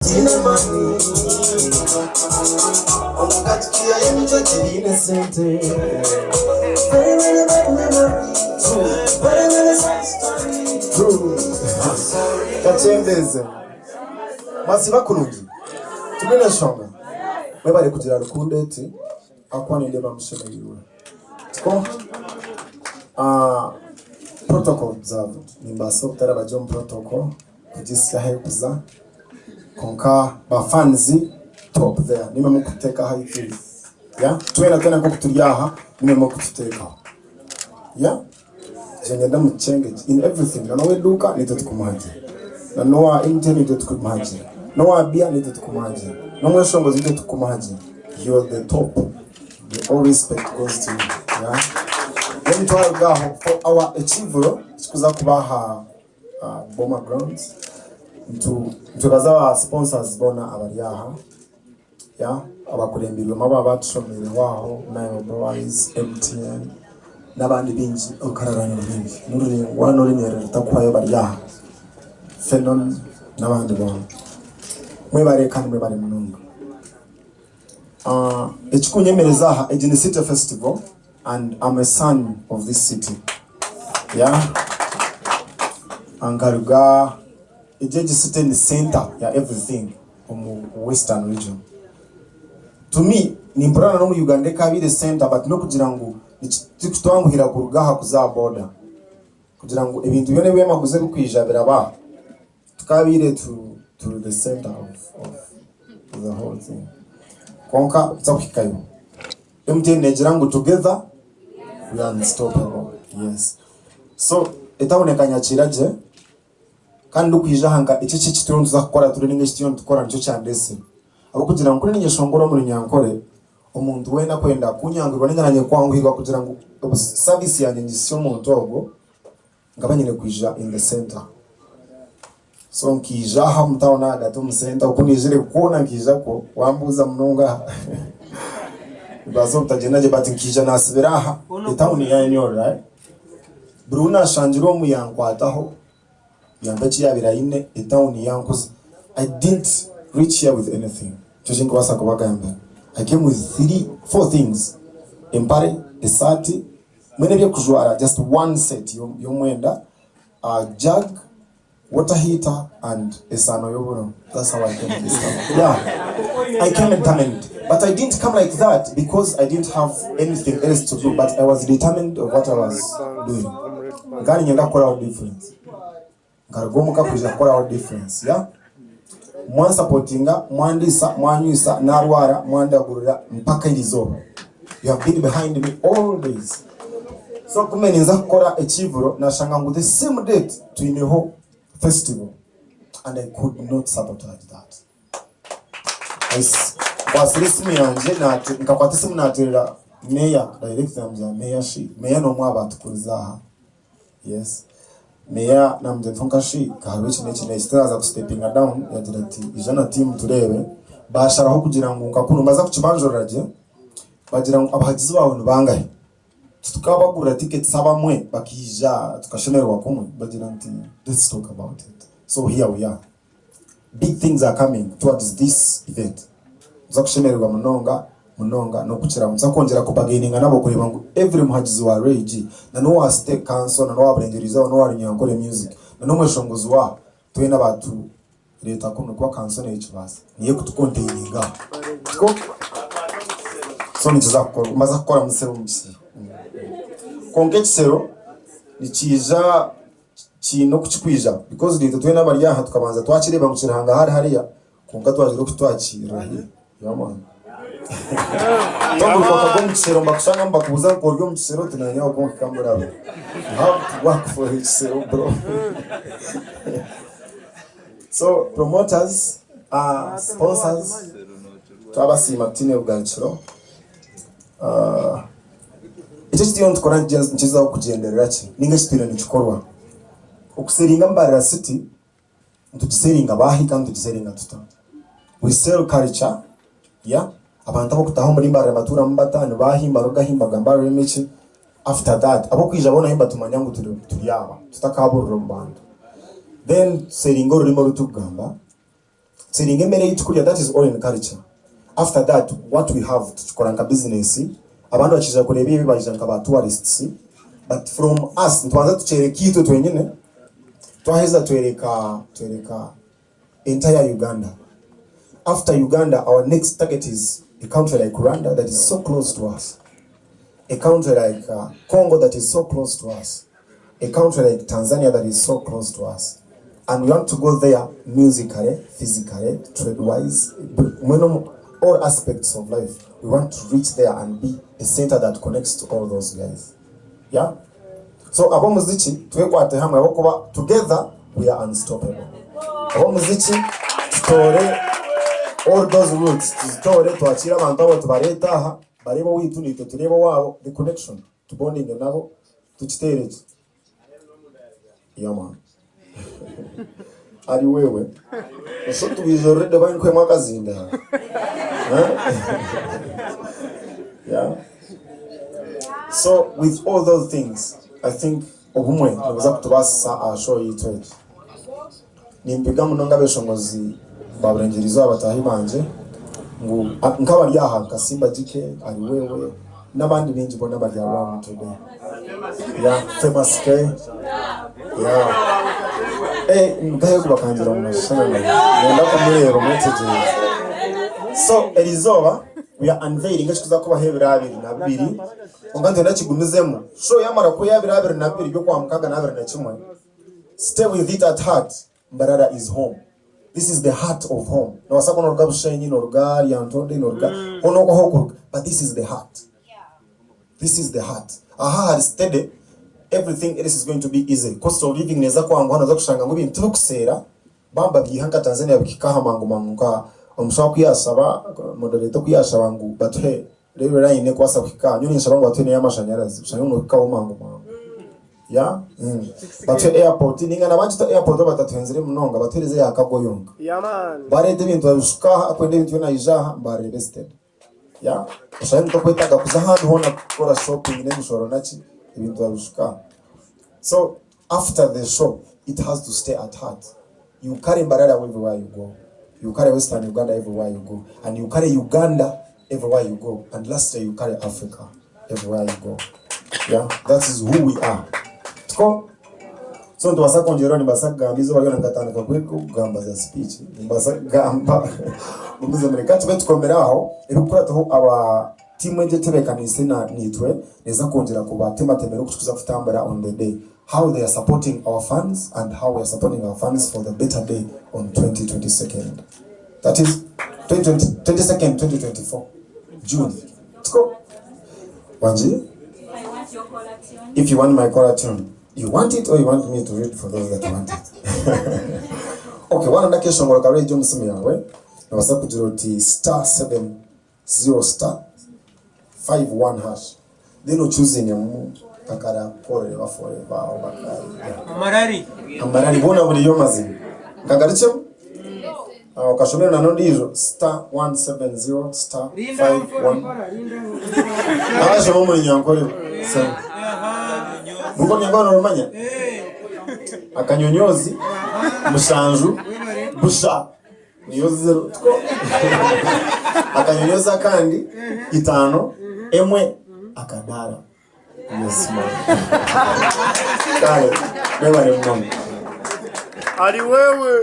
Tiine maani Kwonka tukihayo emicwe tibiine sente Very very bad memory Very very sad story True. Kakyendeze. Mwasiiba kurungi? Timwine nshonga? Mwebare kugira rukundo eti ahakuba nindeeba mushemereirwe. Tikwo? Ah, protocol observed. Nimbaasa obutaraba gye omu protocol. Kugisya ahu erikuza kwonka ba fans top there nimwe murikututeeka ahaiguru yeah twena twena nkoku turi aha nimwe murikututeekaho yeah niinyenda mutukyenge gye in everything na n'ow'eduuka naitwe tukumuhagira na n'owa MTN naitwe tukumuhagira n'owa beer naitwe tukumuhagira n'omweshongozi naitwe tukumuhagira you are the top the all respect goes to you yeah then twaruga aho for our ekivuro ekikuza kuba aha Boma Grounds. Nitwebaza ba sponsors boona abari aha yeah, abakurembirwemu abo abatushomiireho aho Nile Breweries, MTN n'abandi baingi orukarara ni rwingi niruraingwa n'orunyiriri rutakuhwayo bari aha Fenon n'abandi boona. Mwebare kandi mwebare munonga. Ekikunyemereza aha egi ni City Festival and am a son of this city yeah nkaruga egi egi city ni center ya everything omu western region to me nimpurira na n'omu Uganda ekabaire center but n'okugira ngu tikitwanguhira kuruga aha kuza aha border kugira ngu ebintu byona ebyamaguzi ebirikwija biraba aha. Tukabaire turi the center of the whole thing. Kwonka tuza kuhikayo. MTN negira ngu together we are unstoppable. Yes. So etawuni ekanyakiira gye kandi ndikwija aha nka eki eki turiyo nituza kukora turi ninga eki turiyo nitukora nikyo kyandetsire. Ahabw'okugira ngu kuri ninyeshongora omu Runyankore, omuntu weena akwenda kunyanguhirwa ninga nanye kwanguhirwa kugira ngu service yangye ngihisye omuntu ogwo, Nkaba nyine kwija in the center so nkaija aha omu town ahagati omu center oku naijire kwona nkaija kwo wambuuza munonga aha nibaasa obutagyenda gye but nkaija nasibira aha etawuni yanyorora buri ou nashangire omu yankwataho yampa eki yabaire aine etawuni yankuza I didn't reach here with anything nikyo ekindikubaasa kubagambira I came with three four things empare, esaati Mbwenu eby'okujwara just one set y'omwenda, a jug, water heater and esaano y'oburo that's how I came to this town. Yeah, I came determined but I didn't come like that because I didn't have anything else to do but I was determined of what I was doing. Nkaba niinyenda kukoraho difference. Nkaruga omuka kwija kukoraho difference yeah. Mwansapotinga, mwandiisa, mwanywisa, narwara, mwandagurira mpaka erizooba. You have been behind me all days. So kumbe ninza kukora ekivuro nashanga ngu the same date twineho festival and I could not sabotage that. Nkwatsire esimu yangye nkakwata esimu naterera meeya direct namugira meeya shi meeya n'omwe aha batukurize aha. Yes. Meya namugira nti kwonka shi ka hariho eki n'eki n'eki turaza kustepinga down yagira ati ija na tiimu tureebe. Baasharaho kugira ngu nka kunu mbaza kukibanjurira gye bagira ngu abahagizi baawe ni bangahi? Titukabagurira tickets abamwe bakaija tukashemererwa kumwe bagira nti let's talk about it. So here we are. Big things are coming towards this event. Nituza kushemererwa munonga munonga n'okukiraho. Nituza kwongyera kubagaininga nabo kureeba ngu every muhagizi wa Ray G na n'owa City Council na n'owa Burengyerwa Izooba n'owa Runyankore Music na n'omweshongozi wa twena batureeta kunu kuba council neekibaasa niyo ekutukonteininga aha. Tikwo? So nikiza kukorwa mbaza kukora musebo omu kisero. Kwonka ekisero nikiija Kiine oku kirikwija because naitwe twena abari aha tukabanza twakireeba ngu kiri hangahari hariya kwonka twagira oku twakirira haihi. Yeah man. Toguruka okagwa omu kisero nibakushanga nibakubuuza ngu ori omu kisero oti nanye aho kwonka kamburaba. You have to work for ekisero bro. So promoters, uh, sponsors twabasiima tutiine bugarukiro. Uh, Eki ekituriyo nitukora nikigyezaho kugyenderera ki ninga ekitwire nikikorwa? Okuseringa Mbarara City nitugiseringa baahi kandi nitugiseringa tuta? We sell culture yeah abantu abokutaha omuri Mbarara nibaturamu bata, nibaahi, nibaruga hi, nibagamba rurimi ki? After that abokwija boona nibatumanya ngu turi aba tutakaburira omu bantu. Then tuseringa orurimi oru turikugamba. Tuselinga emere ei tukurya that is all in culture. After that what we have tukikora nka business abandi bakija kureeba ebi baija nka ba tourists but from us nitubanza tukyereka itwe twenyine twaheza twereka twereka entire Uganda. After Uganda our next target is a country like Rwanda that is so close to us, a country like Congo that is so close to us. A country like Tanzania that is so close to us and we want to go there musically, physically, trade wise, mbwenu omu all aspects of life we want to reach there and be a center that connects to all those guys yeah so ab'omuziki twekwate hamwe ahabw'okuba together we are unstoppable. Ab'omuziki tutoore all those routes tuzitoore twakiire abantu abo tubareete aha bareebe owaitu naitwe tureebe owaabo the connection. Tubondinge nabo tukiteere gye. Yeah man. Ari wewe. Oshotubiize already oba nkwemu akazinda. Yeah. So with all those things, I think obumwe nibuza kutubaasisa aha show yaitu egi. Nimpiga munonga abeshongozi ba Burengyerwa Izooba bataahi bangye ngu nk'abari aha nka Simba GK, Ari Wewe n'abandi baingi boona abari around today. Yeah, Famous K. Yeah. Eh, Mugahe bakangira ngu nashushana nawe. Nenda kumureeba mwetegyereze. So erizooba we are unveiling ekikuza kubaho ebiro 22 kwonka nitwenda kigumizemu. Show yamara kuhwa eya 22 by'okwamukaaga na 21 Stay with it at heart, Mbarara is home. This is the heart of home. Nobasa kuba noruga Bushenyi, noruga Lyantonde, noruga hoona okwo ahokuruga but this is the heart. This is the heart. Aha hari steady, everything else is going to be easy. Cost of living neza kwanguha, noza kushanga ngu ebintu tibikuseera, baba nibabyiha nka Tanzania bikahika aha mangu mangu nka omushaho ku yashaba, moderator ku yashaba ngu batuhe Railway line ekubaasa kuhika aha, nyowe ninshaba ngu batuhe n'ey'amashanyarazi oshange ngu nohikaho mangu mangu. Yeah? Mm. Batuhe airport, ninga na bagita airport batatuhenzire munonga, batuhereze eya cargo yonka. Bareeta ebintu babishuka aha, akwenda ebintu byona aija aha, mbarebe steady. Yeah? Oshange ngu tokwetaaga kuza ahandi hoona kukora shopping n'emishoro naki, ebintu babishuka aha. So, after the show, it has to stay at heart. You carry Mbarara everywhere you go, you carry Western Uganda everywhere you go, and you carry Uganda everywhere you go, and lastly you carry Africa everywhere you go. Yeah, that is who we are. Tuko? So nitubaasa kwongyeraho nimbaasa kugamba eizooba ryona nkatandika kugamba za speech nimbaasa kugamba gumize mureke tube tukomire aho ebikukurataho aba tiimu egi etebeekaniise na naitwe neeza kwongyera kubatematemera oku tukuza kutambura on the day how they are supporting our fans and how we are supporting our fans for the better day on 2022 that is 22nd 2024 June Tuko wangi if you want my caller tune you want it or you want me to read for those that want it okay warenda akeshongoro ka radio omu simu yawe nobasa kugira oti star 70 star 51 hash then ochuzinemu akara forever forever oba ka Amarari. Amarari boona buriyo mazima. Nkagarukyemu? Aho okashomere na n'ondiijo star 170 star Rindaho 51 mpora, rindaho mpora. Abashoma omuri Nyankore. So, Rugo Nyankore norumanya? Akanyonyozi mushanju busha niyo zero tiko akanyonyozi akandi itaano emwe akadaara. Yes man. Kale, mwebale munonga. Ari wewe.